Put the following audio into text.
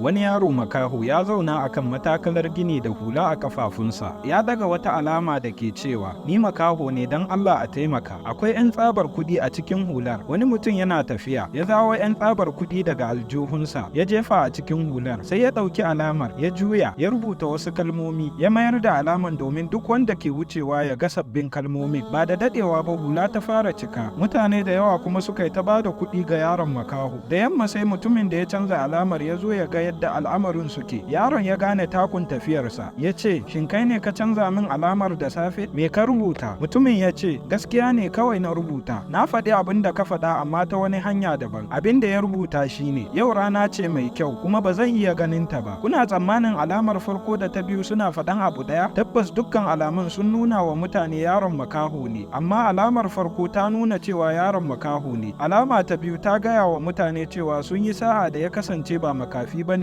Wani yaro makaho ya zauna a kan matakalar gini da hula a kafafunsa. Ya daga wata alama da ke cewa, "Ni makaho ne, don Allah a taimaka." Akwai 'yan tsabar kuɗi a cikin hular. Wani mutum yana tafiya, ya zawo 'yan tsabar kuɗi daga aljuhunsa, ya jefa a cikin hular. Sai ya ɗauki alamar, ya juya, ya rubuta wasu kalmomi, ya mayar da alaman domin duk wanda ke wucewa ya ga sabbin kalmomin. Ba da daɗewa ba hula ta fara cika. Mutane da yawa kuma suka yi ta ba da kuɗi ga yaron makaho. Da yamma sai mutumin da ya canza alamar ya zo ya ga yadda al'amarin suke. Yaron ya gane takun tafiyarsa. Ya ce, "Shin kai ne ka canza min alamar da safe? Me ka rubuta?" Mutumin ya ce, "Gaskiya ne kawai na rubuta. Na faɗi abin da ka faɗa amma ta wani hanya daban." Abin da ya rubuta shine, "Yau rana ce mai kyau kuma ba zan iya ganin ta ba." Kuna tsammanin alamar farko da ta biyu suna faɗan abu ɗaya? Tabbas dukkan alamun sun nuna wa mutane yaron makaho ne, amma alamar farko ta nuna cewa yaron makaho ne. Alama ta biyu ta gaya wa mutane cewa sun yi sa'a da ya kasance ba makafi ba ne.